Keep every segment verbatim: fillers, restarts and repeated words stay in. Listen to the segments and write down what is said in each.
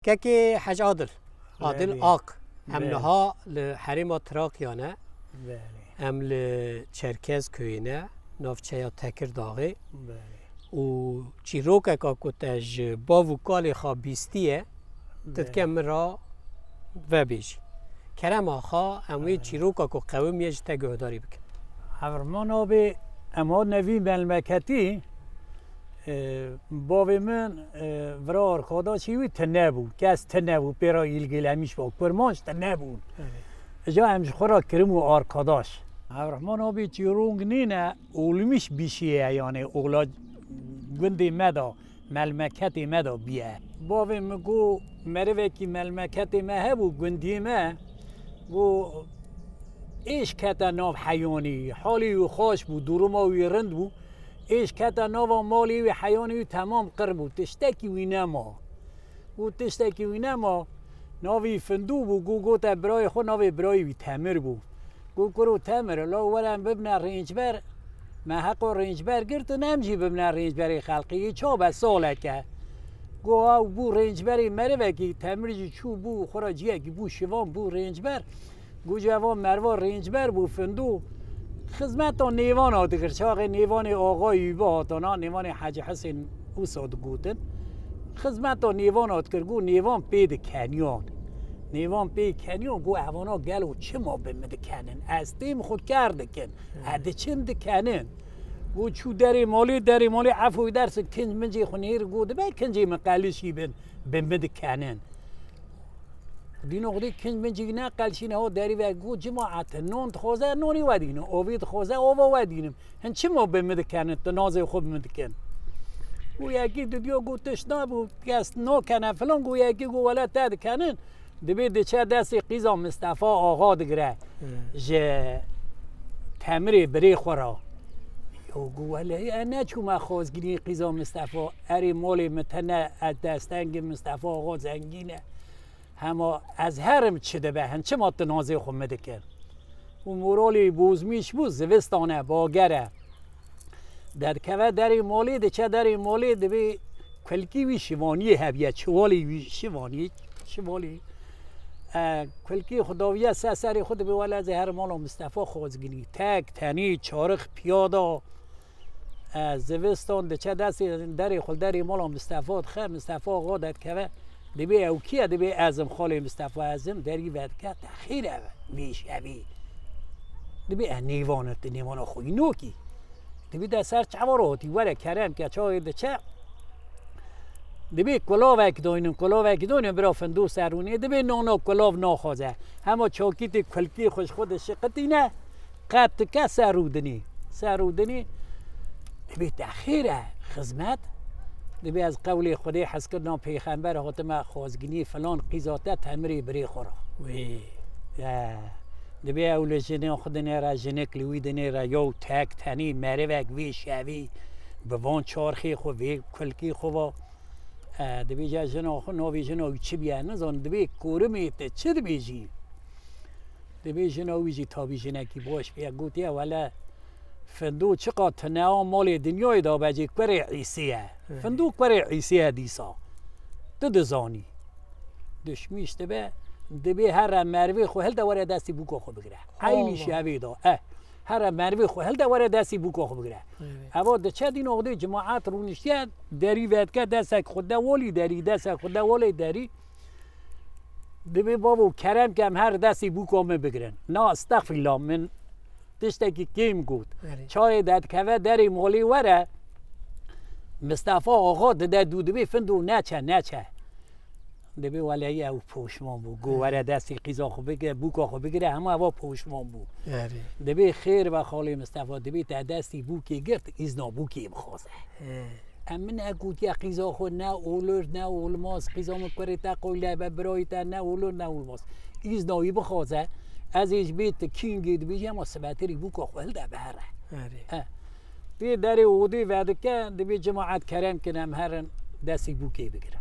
Kekê Hec Adil, Adil Belê. Ak. Em Belê. Niha li herêma Trakya ne. Belê. Em li Çerkez köyê ne, navçeya Tekirdaxê. Belê. Û çîrokeka ku te ji bav û kalê xwe bîstiye, tu Belê. Dike min re vebêjî. Kerema xwe em wê Belê. Çîroka ku qewimiye ji te guhdarî bikin. Hevriman abê, em hat nevî melmeketî, e, bavê min, e, vira arkadaşî wî tine bû. Kes tine bû, pê re îlgilemîş bû. Kurmanc tine bûn. Evet. Îca em ji xwe re kirim û arkadaş. Hevriman abê çîrok nîne, olmîş bîşiye, yanî ola gundê me de, melmeketê me de bûye. Bavê min got, merivekî melmeketê me hebû, gundiyê me, got, êş kete nav heyanî, halê wî xweş bû, duruma wî rind bû, êş kete nava malê wî, heyanê wî temam qir bû, tiştekî wî nema. Got, tiştekî wî nema, navê wî Findû bû, got, gote birayê xwe, navê birayê wî Temir bû. Got, kuro Temir, la werin bibine rêncber, me heqo rêncber girtin, em jî bibine rêncberê xelkê, yê çawa be saleke. Got, ew bû rêncberê merivekî, Temir jî çû bû, xwe re ciyekî bû şivan, bû rêncber. Got, ji eva merva rêncber bû, Findû xizmeta nêvana dikir. Çaxê nêvanê axayî wî bihatana, nêvanê Hecî Hisên wisa digotin. Xizmeta nêvana dikir, got, nêvan pê dikeniyan. Nêvan pê keniyan, got, evana gelo çima bi min dikenin? Ez têm xwe ker dikin. Ez diçim dikenin. Got, çû derê malê, derê malê efû dersin, kinc mincê xwe nêr, got, dibe kincê min qelişî bin, bi min dikenin. Dîno xwedî kinc mincî ne qelşîne ho derî ve, got, cemaet, non dixwaze, nonî we dînim, ovî dixwaze, ova we dînim. Hin çima bi min dikenin, tu nazê xwe bi min dikin? Got, yekî didiyo, got, tişt nabû, kes nakene filan, got, yekî got, wele te dikenin, dibê diçe destê qîza Mistefa Axa digire. Hı. Ji Temirê birê xwe re. Yo, got, wele, e, neçûme xwezgirî qîza Mistefa, erê malê min tene, ez destengim, Mistefa Axa zengîn e. Hema ez herim çi dibe, hin çima tu nazê xwe min dikir? Û moralê bozmîş bû, zivistan e, bager e. Derdikeve derê malê, diçe derê malê, dibê kulkî wî şivaniyê hebiye, çivalê wî şivanî, çivalî. E, kulkî xwe dawiye ser serê xwe, dibê wele ez ê herim mala Mistefa Xozginî. Tek, tenî, çarix, piyada. E, zivistan diçe destê derê xwe, derê mala Mistefa dixe, Mistefa Axa derdikeve. Dibê ew kî ye? Dibê ez im, xalê Mistefa ez im, derî vedike, te xêr e vê şevê. Dibê e nêvan e, tu nêvana xwe înokî. Dibê de ser çava re hatî, were kerem ke çaxê diçe. Dibê kulavek doynin, kulavek doynin, bira Findo serûnê. Dibê nana kulav naxwaze. Hema çakîtê kulkî xwe ji xwe dişiqitîne. Qet dike ser û dinê. Ser û dinê. Dibê te xêr e, xizmet. Dibê ez qewlê Xwedê, hezkirina pêxember, hatime xwezginî filan, qîza te Temirê birê xwe re. Wê. Ya. Dibê ew li jinê xwe dinêre, jinik li wî dinêre, yew tek tenî merivek vê şevî bi van çarxê xwe, vê kulkî xwe va. E, dibêje jina xwe, navê jina wî çi biye, nizanim, dibê korimê te çi dibêjî? Dibê jina wî jî tabî jinekî baş bûye, gotiye, wele Findo çiqa tune a malê dinyayê de be jî kurê Îsê ye. Hı. Findo kurê Îsê ye dîsa. Tu dizanî. Dişmîş dibe, dibê here merivê xwe hilde were destî bûka xwe bigire. Eynî Allah. Şevê de. Eh. Here merivê xwe hilde were destî bûka xwe bigire. Evet. Eva diçe dîn oxdê cemaet rûniştiye derî vedike destek xwe de wolî derî, destek xwe de wolê derî. Dibê bavo kerem ke em her destî bûka min bigirin. Na estexfirullah, min tiştekî kêm got. Erê. Çayê derdikeve derê molê were, Mistefa Axa dide dû, dibê Findo neçe, neçe. Dibê weleyî ew poşman bû. Got, erê, were destî qîza xwe bigire, bûka xwe bigire, hema eva poşman bû. Erê. Dibê xêr be xalê Mistefa, dibê te destî bûkê girt, îzna bûkê bixwaze. He. Em min e gotiye qîza xwe ne olur ne olmaz, qîza min kurê te qoyle be, birayê te ne olur ne olmaz. Îzna wî bixwaze, ez ê ji bê ti kîngê dibêjî, hema sibetirî bûka xwe hilde be here. Erê. He. Dê derê odê vedike, dibê cemaet kerem kin em herin destî bûkê bigirin.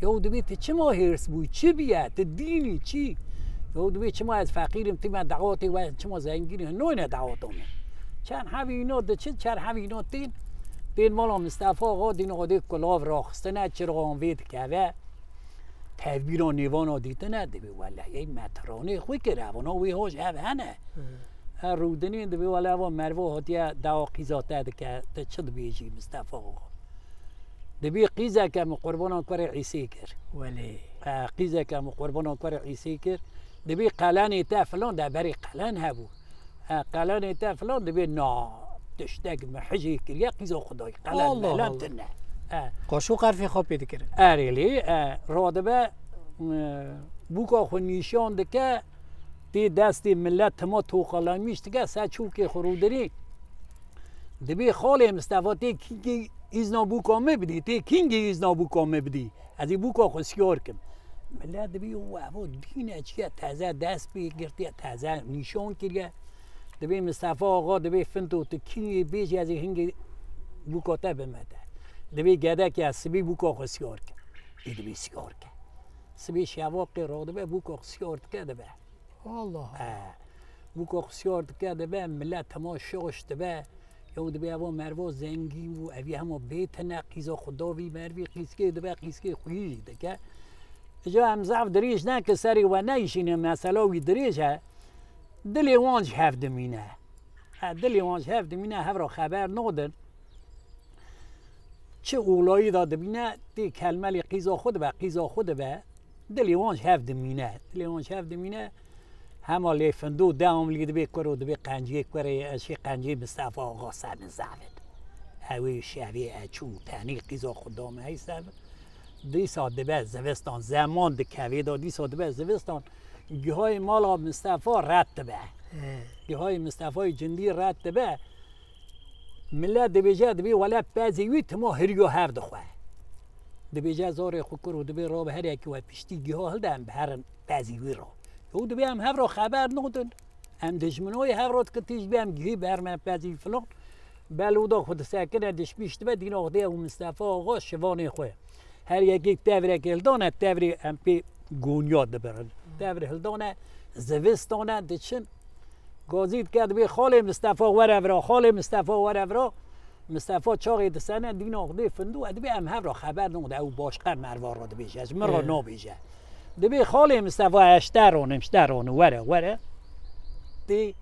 Yaw dibê tu çima hêrs bûyî? Çi biye? Tu dînî çi? Yaw dibê çima ez feqîrim, tu me dawatê we çima zengînî? Noyne dawata min. Çend hevî îno diçin, çend hevî îno tên, tên mala Mistefa Axa dîn odê kulav raxistine, çirxan vê dikeve. tevbîra nêvana dîtine, dibê welehê me tiranê xwe kir, evana wê hoj ev hene. Her rûdinî dibê wele eva merva hatiye dawa qîza te dike, te çi dibêjî Mistefa Axa? Dibê qîzeke min qurbana kurê Îsê kir. Welê. E, qîzeke min qurbana kurê Îsê kir. Dibê qelenê te filan de berê qelen hebû. E, qelenê te filan dibê na tiştek min hicê kiriye qîza Xwedayê. Qelen Allah melen Allah. Tine. E. Qaşo qerfê xwe pê dikirin. Erê lê, e, radibe, e, bûka xwe nîşan dike, tê destê millet tima toqalanmîş dike, ser çûkê xwe rûdirî. Dibê xalê Mistefa tê kîngê îzna bûka me bidî, tê kîngê îzna bûka me bidî. Ez ê bûka xwe siyar kim. Millet dibê û evo dîne çi ye, teze dest pê girtiye, teze nîşan kiriye. Dibê Mistefa Axa, dibê Findo tu kîngê bêjî ez ê hingê bûka te bime te. Dibê gedek ya sibî bûka xwe siyar kim. Ê dibê siyar ke. Sibê şeva qê radibe bûka xwe siyar dike dibe. Allah Allah. E, bûka xwe siyar dike dibe, millet hema şaş dibe. Ew dibê eva merva zengîn bû, evî hema bêtine, qîza xwe da vî mervî, qîzkê dibe, qîzkê xweyî jî dike. Îca em zaf dirêj nekin, serê we neyşînin, mesela wî dirêj e. Dilê wan ji hev dimîne. E, dilê wan ji hev dimîne, hev re xeber nadin. Çi olayî de dibîne, tê kelmelê qîza xwe dibe, qîza xwe dibe. Dilê wan ji hev dimîne. Dilê wan ji hev dimîne. Hema lê Findo dewam lê dibê kuro, dibê qenciyê kurê, ez şê qenciyê Mistefa Axa ser min zaf in. Ew ê şevê ez çû tenê qîza xwe dame hey ser min. Dîsa dibe zivistan, zeman dikevê de, dîsa dibe zivistan, gihayê mala Mistefa red dibe. He. Gihayê Mistefayê cindî red dibe. Millet dibêje, dibê wele pezê wî tima hiriyo hev dixwe. Dibêje zarê xwe kuro, dibê rabe her yekî we piştî giha hilde em biherin pezê wî re. Ew dibê em hev re xeber nadin. Em dijminoyê hev re dikin, tîj bê em gihî biherime pezê wî filan. Be loda xwe disekine, dişpîş dibe, dîna Xwedê ew Mistefa Axa şivanê xwe. Her yekê tevrek hildane, tevrê em pê gonya dibirin. Tevr hildane, zivistan e, diçin. Gazî dike, dibê xalê Mistefa were vira, xalê Mistefa were vira. Mistefa çaxê disene, dîna Xwedê Findo, e, dibê em hev re xeber nade, ew başqe merva re dibêje, ji min re Ê. Nabêje. Dibê xalê Mistefa, e, ji te re nim, ji te re nim, were, were. Tê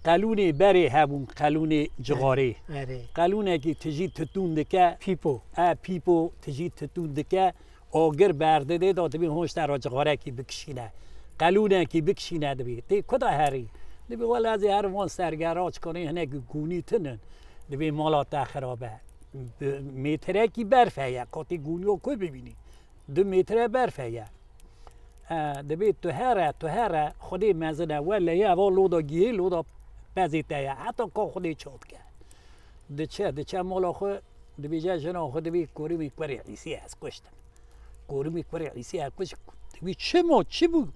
qelûnê berê hebûn, qelûnê cixarê. Erê. Qelûnekî tijî titûn dike. Pîpo. E, pîpo tijî titûn dike. Agir berdidê da dibê hûn ji te re cixarekî bikişîne. Qelûnekî bikişîne dibê. Tê ku da herî? Dibê wele ez ê herim van sergera çikanê hinekî gûnî tinin. Dibê mala te xirab e. Bi mêtrekî berf heye. Qatê gûniyo ku bibînî? Du mêtre berf heye. E, dibê tu here, tu here, Xwedê mezin e. Wele ye, eva loda gihê, loda pezê te ye. Heta ka Xwedê çat ke. Diçe, diçe mala xwe, dibêje jina xwe, dibê korimî kurê Îsê ez kuştim. Korimî kurê Îsê ez kuşt, dibê çi ma, çi bû?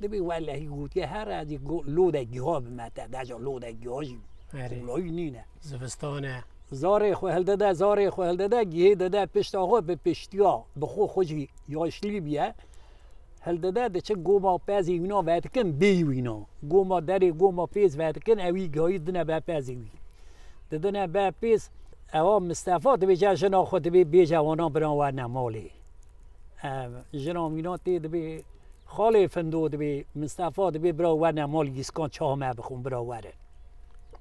Dibê welehî gotiye her ez ê go-, lode giha bime te, deca lode giha jî Erê. Kolayî nîne. Zivistan e. Zarê xwe hildide, zarê xwe hildide, gihê dide pişta xwe bi piştiya, bi xwe xwe jî yaşlî biye. Hildide diçe goma pezê wîna vedikin bê wîna. Goma derê goma pêz vedikin ewî gihayî dine be pezê wî. Didine be pêz, ewa Mistefa dibêje jina xwe dibê bêje wana bira werne malê. Ev, jina wîna tê dibê xalê Findo dibê Mistefa dibê bira werne malê îskan çawa me bixwin bira werin.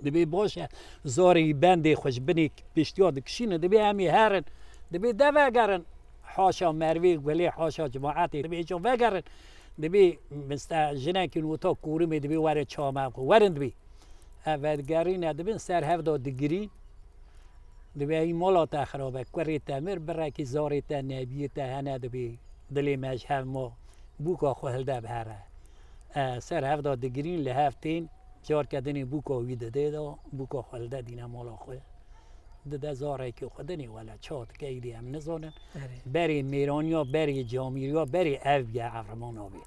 Dibê baş e, zarê wî bendê xwe ji binê piştiya dikişînin, dibê em ê herin, dibê de vegerin. Haşa mervê gulê, haşa cemaetê, dibê hêca vegerin. Dibê miste-, jinekî nota korimê dibê were çawa me bixwe. Werin dibê. Ev vedigerîne dibin ser hev de digirîn. Dibê hî mala te xirab e, kurê te mir, birekî zarê te, nebiyê te hene dibê. Dilê me ji hev ma, bûka xwe hilde bihere. E, ser hev de digirîn, li hev tên, carke dinê bûka wî didê de, bûka xwe hilde dîne mala xwe. Dide zarekî xwe dinê wele çawa dike, îdî em nizanin. Erê. Berê mêraniya, berê camîriya, berê ev biye, evrimana bê.